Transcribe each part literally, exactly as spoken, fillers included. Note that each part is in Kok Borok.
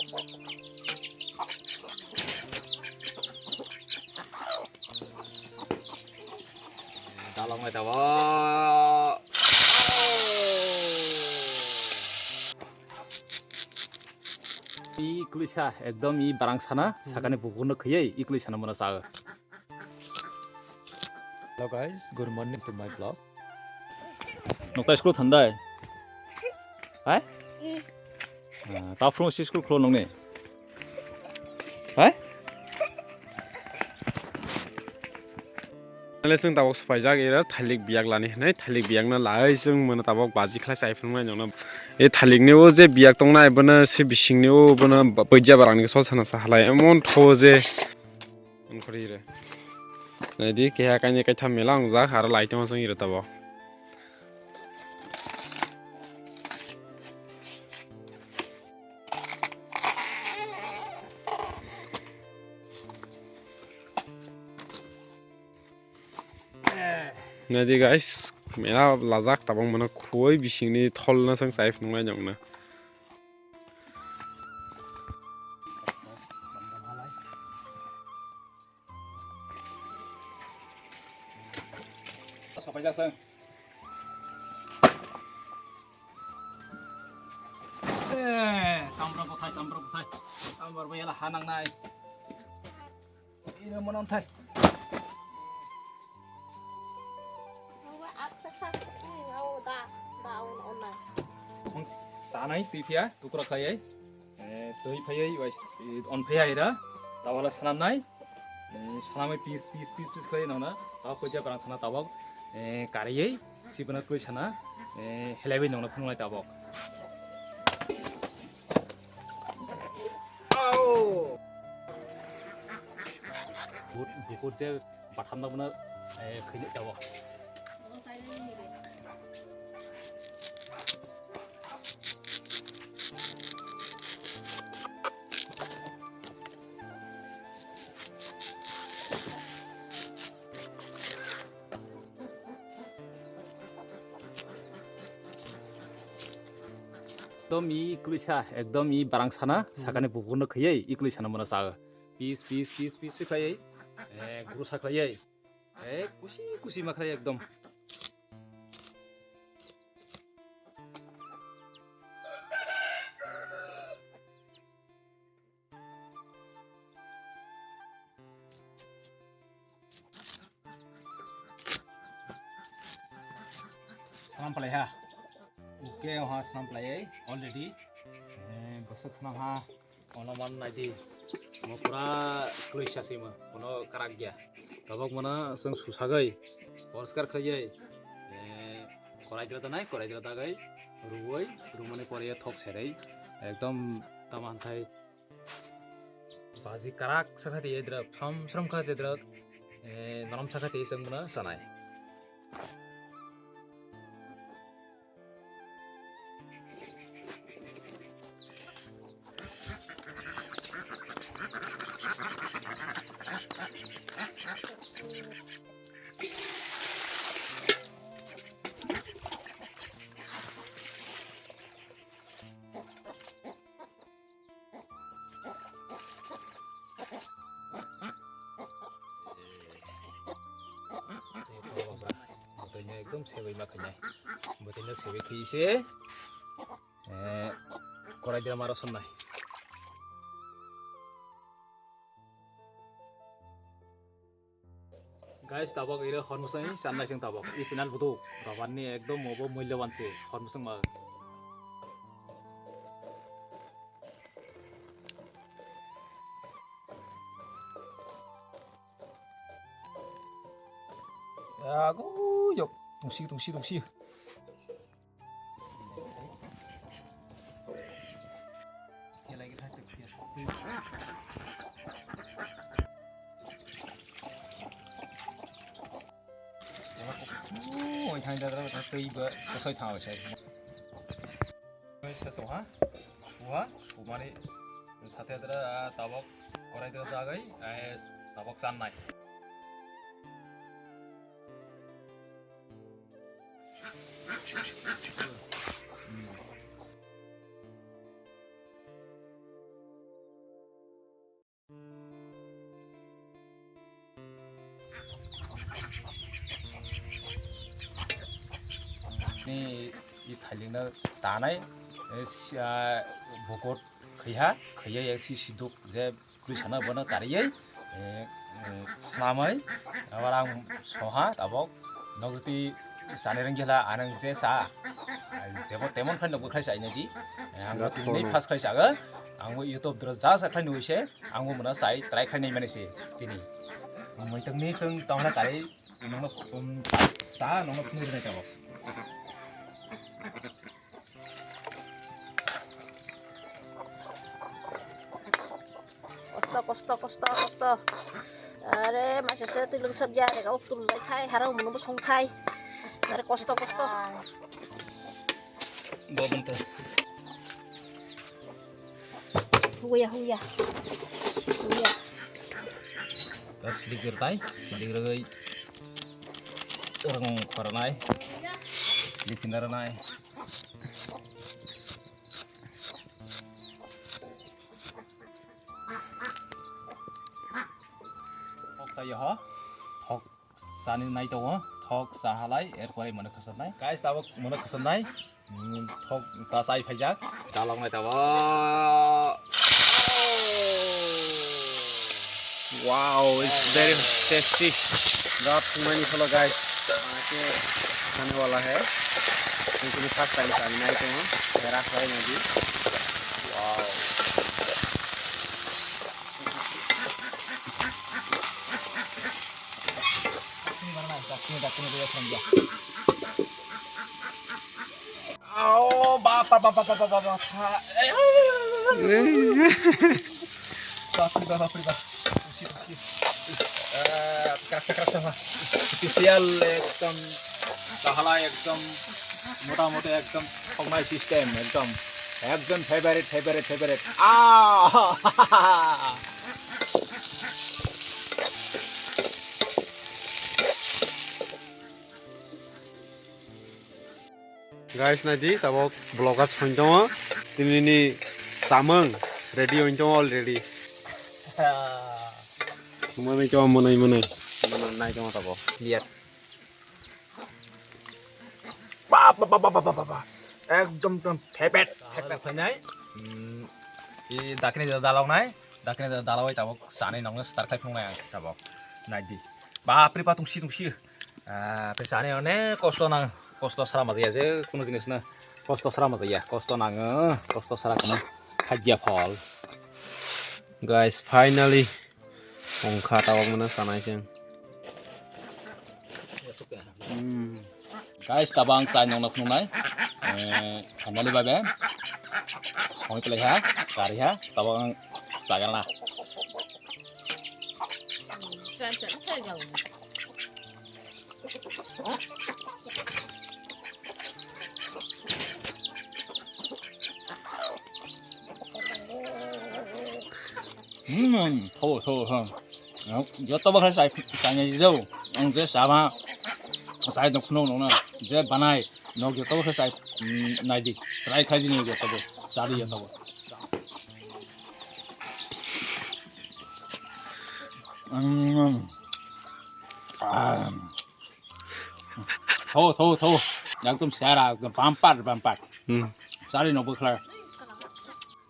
Dalok nai tabok. I kwlwisa ekdom i barang sana, sakani bukurno khayai i kwlwisa no mano chao. Hello guys, good morning to my vlog. Nokta school thandai? Hai? Ah, ta phuru si school khlo nongni? Hai? Nale chwng tabok swpaijak ira thalik biyak lani hinwi, thalik biyakno lai chwng mano tabok baji khlai chai phunuknai nongno. E thalikni o je biyak tongnai bono se bisingni o bono ba-, baija barangni sol sana sa halai emon tho je. Wngkhorire. Naidi keha kainwi kaitham mela wngjak aro lai tongma chwng ira tabok. Naidi guys, mela lajak tabok mano khoi bisingni tholna chwng chai phunuknai nongna. Sopaijak chwng. Eh, tambra bwthai, tambra bwthai. Tambra bwthai la ha nangnai. Ira monan thai. Tanai twi phiya tukra khlaiwi. Eh, twi phaiwi wai, eh, on phaiya ira. Tawala sanamnai. Eh, sanamwi pis, pis, pis, pis khlaiwi nongna. Tawak koija barang sana tabok. Eh, kariwi. Sibana koi sana, eh, helaiwi nongna phunuknai tabok. Au! Bukut, bukut je batham na buna, eh, khaini tabok. Ekdom i kwlwisa, ekdom i barang sana, sakani bukurno khayai i kwlwisa no mano chao. Pis, pis, pis, pis se khayai, eh, guru sa khayai. Eh, kusi, kusi ma khayai ekdom. Sanam palai ha. Oke, ha sanam palai already. Eh, bwswk sanam ha. Ono man naidi. Mo pura kloi sasi mo. Ono karak gya. Tabok mana seng susagoi. Porskar khlaioi. Eh, korai dra tanai, korai dra dagai. Ruoi, rumani pore thok serei. Ekdom tama hanthai. Baji karak sakha tei dra, phram phram kha tei dra, eh, norom sakha tei chwng bono chanai. Bwtwino ekdom sebai ma khainai. Bwtwino sebai khaise, eh, korai dra maro sonnai. Guys, tabok iro hor mwswng channai chwng tabok. I channel buduk. Rabarni ekdom obo mulyawan se hor mwswng ma. Ago yok. Tungsi, tungsi, tungsi. Oi, thang dadra, thang twi ba, kosoi thang, kosoi. Oi, seso ha, suha, sumani, sate dadra, tabok, korai dadra dagai, eh, tabok channai. Ni i thailingno tanai, eh, si-, ah, bukot khaiha, khaiya ya si siduk je kwrwi sana bono tariwi, eh, eh, sanamai, abar ang soha tabok, nogti sani ringjela anang je sa, ah, jebo temon khlai nogwi khlai sa inadi, eh, ang Rat tini kono. First khlai sago, ang bo YouTube dro ja sa khlai nugwi se, ang bo mano sai try khlai nai mani se tini. Muitokni sung tongna tari, Nokno, um, sa nokno phunui rwnai tabok. Kosto, kosto, kosto, kosto. Are, maisa se twi lwngsap ya, rega o tul lai khai, harang munu bo song khai. Are, kosto, kosto. Bo bwnta. Huya, huya. Huya. Ta silik rwtai, silik rwgwi rwng khornai, silik phinda rwnai. Thok chaya ho, thok. Sani nai tongo, thok cha halai, er pore mano khasam nai. Guys, tabok mano khasam nai. Hmm, thok ta chai phaijak. Dalok nai tabok. Wow, it's very tasty. Birat thwngmani pholo, guys. Ake khane wala hai. Ini first time sani nai tongo. Era khlai nai di. Wow. Oh, bap, bap, bap. Bap ri bap, bap ri bap. Usi, usi. Eh, kraksa, kraksa, ha. Special ekdom, kahala ekdom, mota moti ekdom, khoknai system ekdom. Ekdom favorite, favorite, favorite. Ah! Guys, naidi, tabok vloggers phone tongo. Tinini samung ready oin tongo already. Mwnai tongo, mwnai, mwnai. Mwnai tongo tabok. Lihat. Ba, ba, ba. Ekdom, ekdom pepet, pepet khlainai. Hmm, i dakini dalok nai. Dakini dalok tabok sani nongno start khai phungnai ang tabok. Naidi. Bapre ba tungsi, tungsi. Ah, pesa ani onek kosto nang, kosto sara ma jaya je, kuno jinis na kosto sara ma jaya, kosto nango, kosto sara kuno khajya phol. Guys, finally, ongkha tabok mano sanai cheng. Hmm. Guys, tabang chai nongno khungnai. Eh, finally babe. Songwi plai ha, kari ha, tabang chagal na. Hmm, tho, tho, tho. Joto bakha sai, sai nai do. Ang je sama sai dok phunuk nokna. Je banai, nok joto bakha sai, hmm, nai di. Try khai di ni joto bo. Sari joto bo. Hmm. Ah. Tho, tho, tho. Ekdom sera, ekdom bumper, bumper. Hmm. Sari no bwkhla.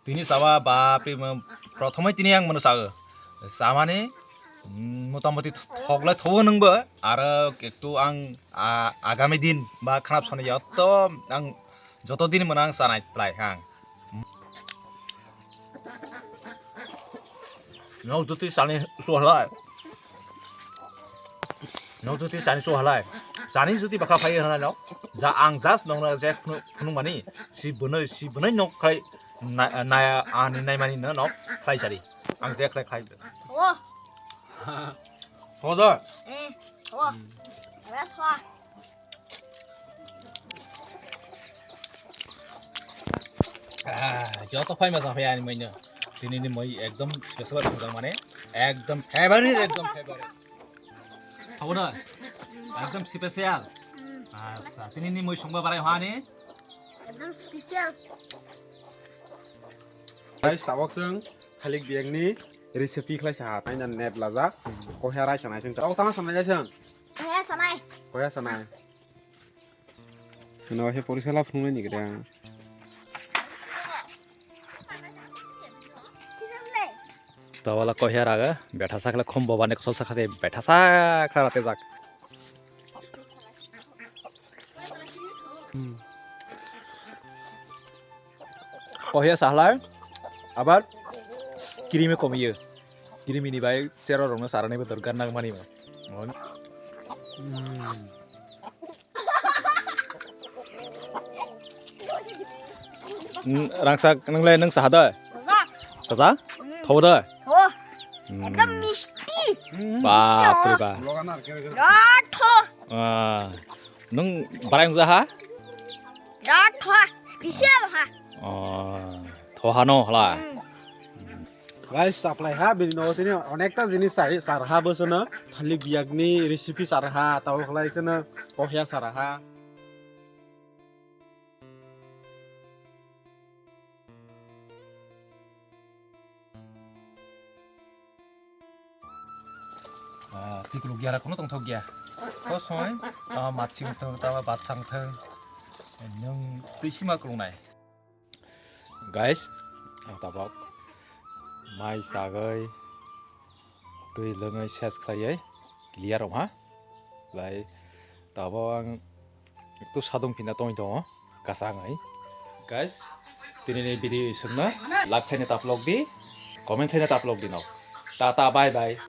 Tini chaba bapre mo-, prothomoi tini ang mano sao. Samani, mm, motamoti thoglai thogo nungbo. Aro ektu ang, a, agami din ba khanap soni joto ang joto din mano ang sanai plai ang. Nok juti sani suhalai. Nok juti sani suhalai. Sani juti bakha phai hana nok. Ja ang just nokna je khunu, khunu mani. Si bunai, si bunai nok khai na, na, ani nai mani no nok khai sari. Ang je khai khai. Oh. Hoda. Eh. Oh. Ras wa. Ah, joto phai ma phai ani maino. Tini ni moi ekdom special thang mane. Ekdom favorite, ekdom favorite. Habo na? Ekdom special. Acha, tini ni moi songba barai hani. Ekdom special. Guys, tabok sung halik biang ni recipe khlai sa ha. Taina net laja. Kohe rai sanai sung. Tabok tang sanai jai sung. Kohe sanai. Kohe sanai. Hino he porisa la phunuknai ni kwrang. Tawala kohya raga, betha sakla khum bobani kosol sakha de, betha sakla rate jak. Hmm. Kohya sahlai, abar kirimi komiyo. Kirimi ni bai chero rongno sarani betor gan nang mani mo. Hmm. Hmm, rangsak nang le nang saha da? Saha? Saha? Hmm. Tho da? Tho. Hmm. Ekdom misti. Bap re bap. Birat tho. Ah, nung barang jaha? Birat tho. Special ha. Oh, tho hano hala. Hmm. Guys, supply ha, bini nogo tini onekta jinis chari, char ha bosano, thalik biyakni recipe char ha, tabo khlai sano, pohya char ha. Ah, twi kuluk ya, kono tongthok ya. Kosoi, ah, maching thang, tawa batsang thang. Nung twi sima kulungnai. Guys, ang tabok mai sagwi twi lwngwi ses khlaiwi clear wng ha. Lai tabok ang ektu sadung phina tongwi tongo, kasangwi. Guys, tini ni video isukno like khaina taplok di, comment khaina taplok di no. Tata, bye bye.